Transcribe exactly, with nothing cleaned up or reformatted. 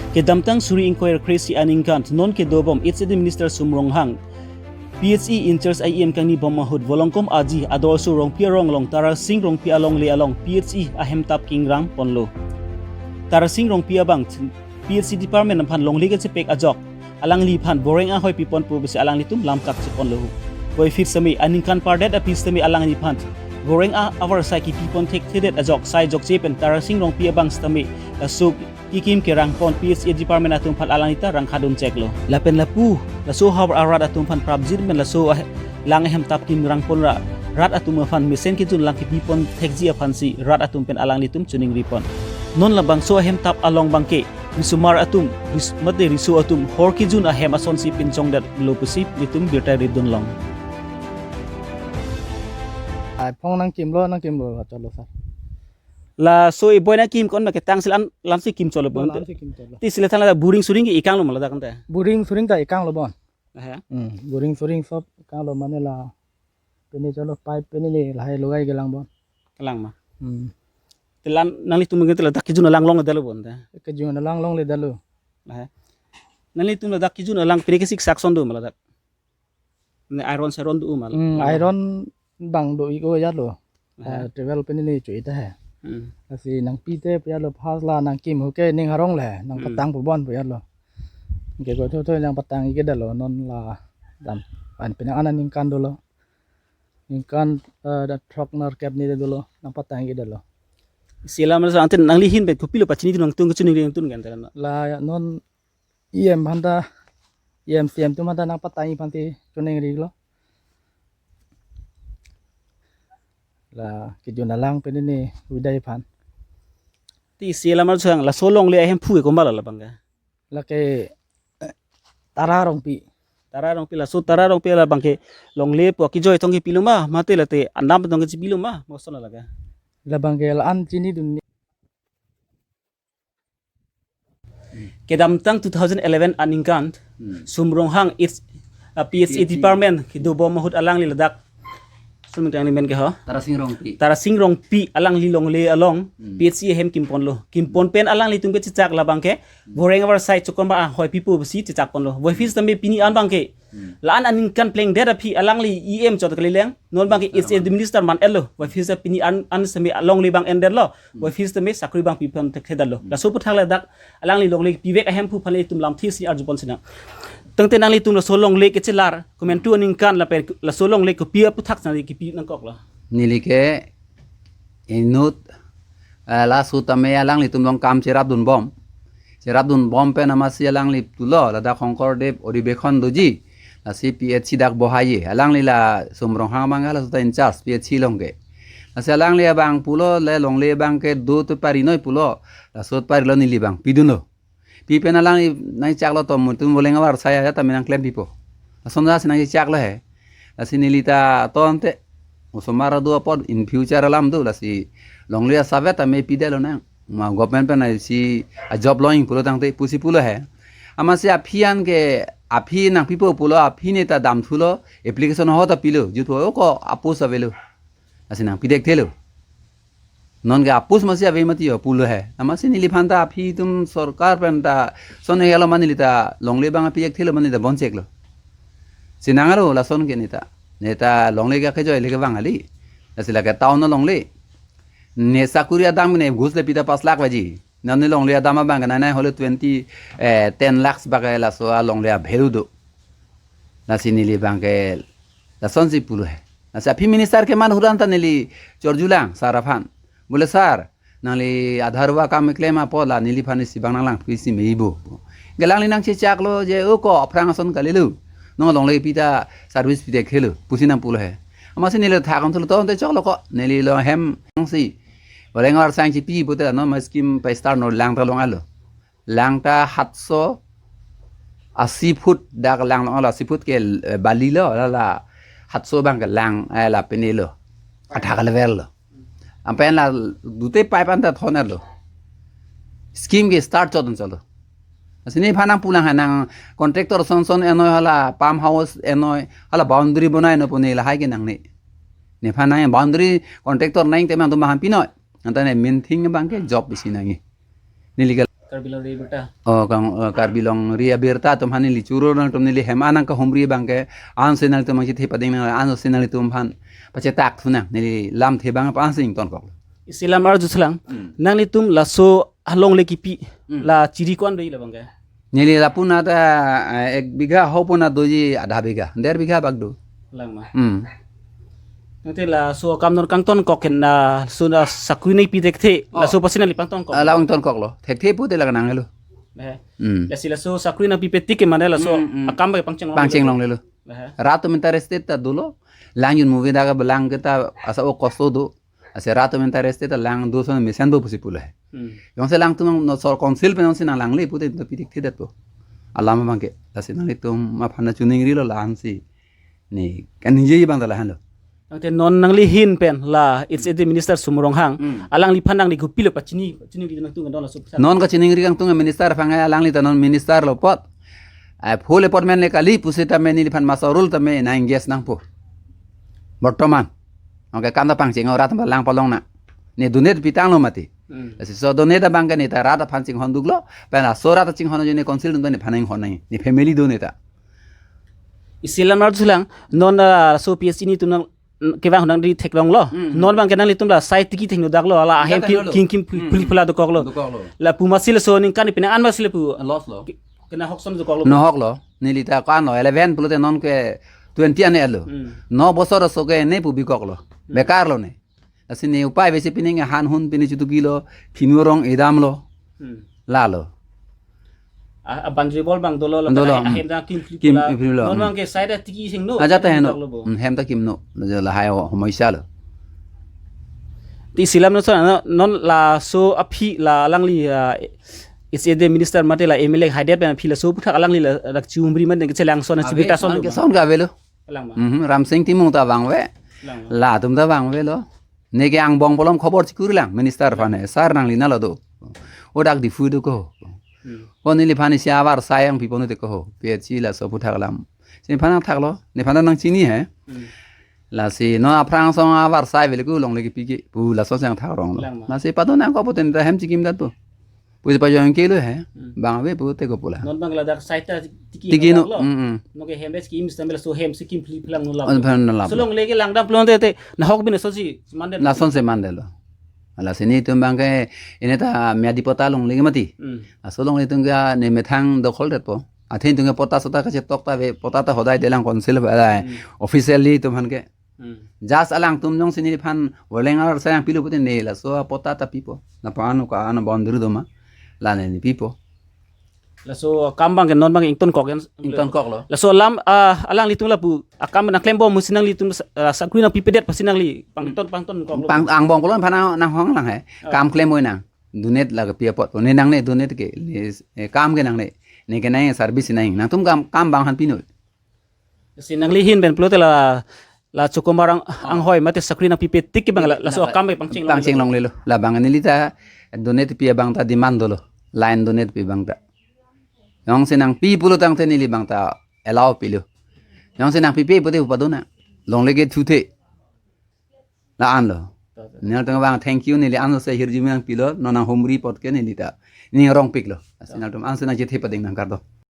Kedamtang suri ingkoi ra kre-isi aningkan non kedobom H A D Minister Sum Ronghang, P H E in-charge a-EM kangnibom ahut Volongkom Aji Adorsho Rongpi arong along Tarasing Rongpi alongle along P H E ahemtap kingrang ponlo. Tarasing Rongpi abang P H E department aphan longle kachepek ajok alangliphan boreng ahoi piponpo pusi alanglitum lamchak cheponlo. Voiphit sitame aningkan pardet aphi sitame alangliphan boreng a-avarsai kipipon thekthedet ajok sai jokche pen Tarasing Rongpi abang sitame laso kikim kerangpon P H E department atum aphan alangli ta rangkhadun cheklo. Lapen lapu laso havar arat atum aphan prapjin pen laso ah-, lang ahemtap kingrangpon ra rat atum aphan mesen kejun lang kipipon thekji aphansi rat atum pen alanglitum chiningripon. Non labangso ahemtap along abangke risomar atum, ris-, mate riso atum hor kejun ahem asonsi pinchongdetlo pusi nelitum birta ridunlong. Ai phong nangkimlo, nangkimlo, cholo sir. Laso iboi nangkim kon ma ketang si la-an, la-ansi kim cholo bon. La-ansi kim cholo. Ti sile thang la buring suring ke ikanglo ma ladak ante. Buring suring ta ikanglo bon. Aha. Hmm, buring suring sob ikanglo mane la. Pini cholo pipe pini ni lahai logai kelang bon. Kelang ma. Hmm. Ti la-an nanglitum ke ti ladak kejun alang longledetlo bon ta. Kejun alang longledetlo. Aha. Nanglitum ladak kejun alang pini ke siksak son do ma ladak. Ne iron seron do ma. Hmm, iron bang do iko ya lo. Aha. Ah, travel pini ni chui ta he. Hmm. Lasi nangpi te pu ya lo first la nangkim ho ke ning arong le, nang Hmm. patang pu bon pu ya lo. Ke ko tho tho nangpatang ikedetlo non la dam. An pini aningkan dolo. Ningkan, eh, da throk nerkep ni dolo nangpatang ikedetlo. Si la masa ante nangli ahin pen kopilo pachinidun nangtum kechiningri nangtum kan tara na. La ya non EM aphan ta, EM CEM atum aphan ta nangpatang aphan ti chiningrilo. La kejun alang pini ni uvidai aphan. Ti si la mar suang laso longle ahemphu e komat labang ke. Lake, eh, Tara Rongpi. Tara Rongpi laso Tara Rongpi labang ke longle po kejoi tong kepilo ma, mate late anam tong kechepilo ma, mo son la ke. Labang ke la-an chinidun ni. Kedamtang two thousand eleven aningkan, Hmm. Sum Ronghang is a P H E P H E. Department kedobom ahut alangli ladak. Sum tang ni men ke ho? Tarasing Rongpi. Tarasing Rongpi alangli longle along Hmm. P H E ahem kimponlo. Kimpon pen alanglitum kechechak labang ke Hmm. boreng avarsai chokon ba ahoi pipo pusi chechakponlo. Voiphit sitame pini an abang ke Hmm. la-an aningkan plengdet aphi alangli EM chot kalileng. Non abang ke Minister H A D man. Minister man-etlo. Voiphit sita pini an, an sitame longle abang endetlo. Hmm. Voiphit sitame sakori abang pipon thekthedetlo. Hmm. Laso aphuthak ladak alangli longle pivek ahemphu aphan ilitum lamthe si arjupon sinang. Tangte nanglitum laso longle kechelar, komantu aningkan lapen laso longle kopi aphuthak nangli kipi nangkoklo. Neli ke inut, eh, laso tame alanglitum along kam cherapdunbom. Cherapdunbom pen amatsi alangli pulo, ladak Shonkordev Adhibeshon doji. Lasi P H E dak bohai-e. Alangli la Sum Ronghang abang laso ta in-charge P H E along ke. Lasi alangli abang pulo le longle abang ke do to parinoi pulo. Laso parilo neli abang pidunlo. Pi pen alangli nangchaklo to mutum voleng avarsai ya tame nangklem pipo. Lason ja si nangchaklo he. Lasi neli ta tonte osomar do apot in future alam do lasi longle asapvet tame pidetlo nang. Ma government pen si a job loing pulo tangte pusi pulo he. Amatsi aphi an ke aphi nangpipo pulo aphi ne ta damthulo application ho ta pilo juthu ko a post avelo. Lasi nangpi thekthelo. Non ke a post masi ave mati yo pulo he. Amatsi neliphan ta aphi atum sorkar pen ta son helo ma neli ta longle abang api thekthelo ma neli ta boncheklo. Si nang aro lason ke neta. Neta longle ke kejoi le ke bang ali. Lasi lake town alongle. Ne sakori adam ne ghus le pi ta pas lakh vaji. Non ne longle adam abang ke nai nai hole twenty, eh, ten lakhs bak ke laso alongle a value do. Lasi neli abang ke lasonsi pulo he. Lasi aphi minister keman ahut an ta neli chorjulang sir aphan. Bole sir, nangli Aadhaar akam keklem apot la neliphan isi abang nanglangpi si meibo. Ke alangli nangchechaklo je o ko aphrang ason kalilo. Non longle pi ta service pi thekthelo pusi nangpulo he. Amatsi neli thak an thulo tonte choklo ko neli lo hem si. Voleng avarsai chipi pute non ma scheme pa start non lang ta long-etlo. Lang ta hatso asi foot dak lang long-etlo, asi foot ke, eh, bali lo, la, la hatso abang ke lang, eh, la pini lo. Athak level lo. Ampen la dute pipe an ta thon-etlo. Scheme ke start chodun cholo. Lasi nephan nangpulang ha nang contractor son son enoi hala pump house enoi hala boundary bonai no pu ne lahai ke nangne. Nephan nang boundary contractor nang te mang tu maham pinoi. Anta ne main thing abang ke job isi nangji. Neli ke Karbi Longri abirta. Oh, kang, eh, Karbi Longri abirta atum aphan neli choro nangtum neli hem anang kahumri abangke, ansi nangtum nangchethe pading nang, ansi nangtum aphan pachetak thu nang, neli lamthe abang aphan ansi ingtonkok. Isi lam arju selang. Hmm. Nanglitum laso alongle kipi, Hmm. la chiri ko-an do-i labangke? Neli lapu na ta, eh, ek bigha ho pu na doji adha bigha, der bigha bak do. Lang ma. Hmm. Tangte laso akam non kangtonkok ke na, laso na sakri nangpi thekthe, Oh. laso apotsi nangli pangtonkok. Ah, la ingtonkoklo. Thekthe pute la nang helo. Eh. Hmm. Lasi laso sakri nangpipe tik ke mane laso Hmm, hmm. akam abang pangcheng long. Pangcheng longlelo. Eh. Rat atum interested ta dolo. Lang jun movie dak ke belang kita asa o kosto do. Ase rat atum interested ta lang do son mesen bo pusi pulo he. Hmm. Jongsi alangtum non sor council pen jongsi nanglangle pute to pi thekthedetpo. Alam abangke. Lasi nanglitum aphan na chiningrilo la-ansi. Ne kaningje abang ta lahenlo. Tangte non nangli ahin pen la H A D minister Sumrong Hang. Hmm. Alangliphan nangli kopilo pachini, pachiningri nangtum kandon laso aphuthak. Non kachiningri kangtung minister aphan, alangli ta non minister lo apot. Ai full appointment le kali pusitame neliphan masarul tame nang-engage nangpo. Bortoman. Oke, kam ta pangcheng rat ta lang palong na. Ne donate pitanglo mati. Hmm. Lasi laso donate abangke ne ta rat aphan chinghonduklo, pen laso rat chinghon ajoine council atum ta nephan inghon nang. Ne family donate ta. Isi lam arju selang, non, ah, laso P S E netum nang, kevang nangri theklonglo. Hmm, hmm. Non abangke nanglitum la sai tiki thengno daklo, la ahem Dak kim, theklonglo. kim, kim, Hmm, phuli hmm. phula dokoklo. Dokoklo. Lapu masi laso ningkan ipina an masi lapu. Loss lo. Ke-, kena hokson dokoklo. Nohoklo. Neli ta ko-anlo, eleven pulote non ke twenty an etlo. Hmm. No bosor aso ke ne pu bikoklo. Hmm. Bekarlo ne. Lasi ne upai besi pining han hun pini chutukilo, phinu arong edamlo. Hmm. Lalo. A, a boundary wall abang dolo, Dolo, lapen hmm. ahem ta kim phli Kim phula. phli phula, Non hmm. abangke sai ta tiki thengno. Ajat ta heno. Doklo bo. Hmm, hem ta kimno. Lo jo lahai ho, homoisa lo. Ti isi lam non son, non laso aphi la alangli, ah, H A D minister mate la M L A haidet pen aphi laso aphuthak alangli la rak chiumri man ke chelang son Ave, chibita son son lo ke ma. son ke avelo. Lang ma. Mhm, Ramsing Timung ta vangve. Lang ma. Latum ta vangvelo. Neke angbong polom khobor chikur lang minister aphan he. Sir nangli nalo do. O dak Diphu do ko. Hmm. O neliphan isi avarsai nangpiponte ko. P H C laso aphuthak alam. Si nephan nangthaklo. Nephan nangchini he. Hmm. Lasi non aphrang asong avarsai avelo ko longle kipi ke. Pu laso si nangthak ronglo. Lang ma. Lasi pado nangkok pute ne ta hem chikimdetpo. Pusi pajong kelo he. Hmm. Bang ave pute ko pula. Non abang ladak sai ta tiki Tiki no. Lo. Mm, mm. Non ke hem bes ki im stambe laso hem si kim phli phlang no la. On phan la. So longle ke langdam pulote te nahok bin lasosi mandetlo. Lasonsi mandetlo. Lasi netum abangke ne ta Miyadi patta longle ke mati. Hmm. Laso longle atum ke ne methang dokholdetpo. Athe netum ke patta sota kachetok ta ave, patta ta hodai delang council ba, Hmm. officially atum aphan ke. Hmm. Just alangtum jongsi neliphan voleng ar sayang pilo pute ne laso patta ta pipo. Lapu-an ka an boundary doma. Lane ne pipo. Laso akam abangke non abang ingtonkok yan. Ingtonkoklo. Laso alam, ah, alanglitum lapu akam nangklembom pusi nanglitum sa-, ah, sakri nangpipedet pusi nangli pangton pangtonkoklo. Pang angbong polom aphan nang, nanghong lang he. Oh. Kam klem oi nang. Donate la kepi apot. Ne nangne donate ke. Ne, eh, kam ke nangne. Neke nang service nang. Nangtum kam, kam abang aphan pino. Si nangli ahin pen pulote la, la Chokomar Ang-, Oh. Anghoi mate sakri nangpipe tik ke abang la, laso Napa-, akam abang pangcheng long. pangcheng longlelo. Labang neli ta donate pi abang ta demand dolo. Line donate pi abang ta. Jongsi nangpi pulo tangte neli abang ta allow pilo. Jongsi nangpipe pute upadona. Longle ke thuthe. La-anlo. Nangtum abang thank you neli anlo si hirjume nangpilo, non nanghumri apot ke neli ta. Ne rongpiklo. Lasi nangtum ansi nangchethe pading nang kardom.